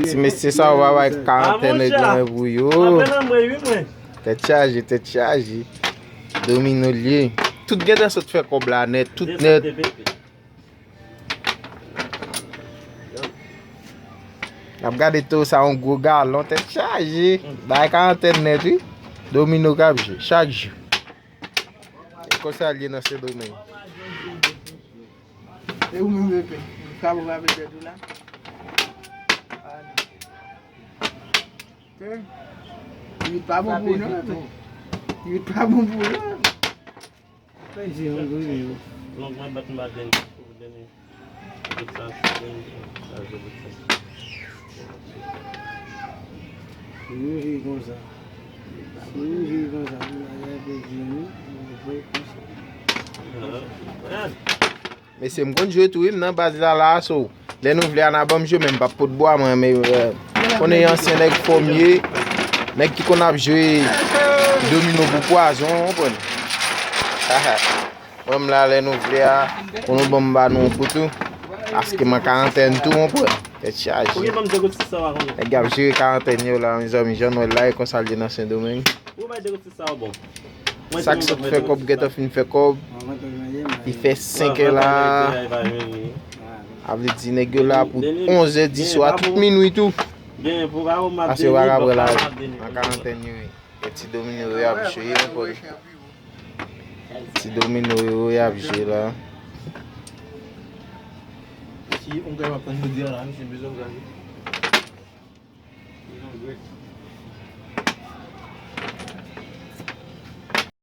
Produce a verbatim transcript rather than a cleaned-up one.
Ti mesye sa yo pa bay karantèn nèg lan pou yo. Tèt chaje, tèt chaje. Domino l ye. Tout gentan sot fè kòb la nèt, tout nèt. N ap gade to sa yon gwo galon, tèt chaje. Bay karantèn nèt wi. Domino k ap jwe chak jou. E konsa l ye nan Sendomeng. E ou menm Pepe, ou ka pou pa pèdi la. Wi, pa bon pou ou non, Pepe. Wi, pa bon pou ou non. Mwen bat m pa dènye pou dènye. Tout sa, tout sa, tout sa. Yo jwe konsa. Yo jwe konsa. Pou la pèdi nou, nou jwe konsa. Mesye, m konn jwe tou wi, m nan baz la la so. Lè nou vle a n a ban m jwe, men m p ap pot bwa mwen, men konnen ansyen nèg fò m ye, nèg ki konn ap jwe domino pou pwazon, w konprann. Mwen m la lè nou vle a, pou nou ban m ba nou yon kou tou. Paske m an karantèn tou, w konprann. Tèt chaje. Nèg y ap jere karantèn yo la, mezanmi, jan nou wè l la, e konsa l ye nan Sendomeng. Sa k sot fè kòb gentan fin fè kòb. Li fè senk è la. A vle di nèg yo la pou onz è di swa, tout minwi tou. Pase yo pa ka pran lajan. An karantèn yo ye. E ti domino yo y ap jwe, w konprann. Ti domino yo y ap jwe la. Si yon gars va prendre le dire là, c'est besoin de gagner.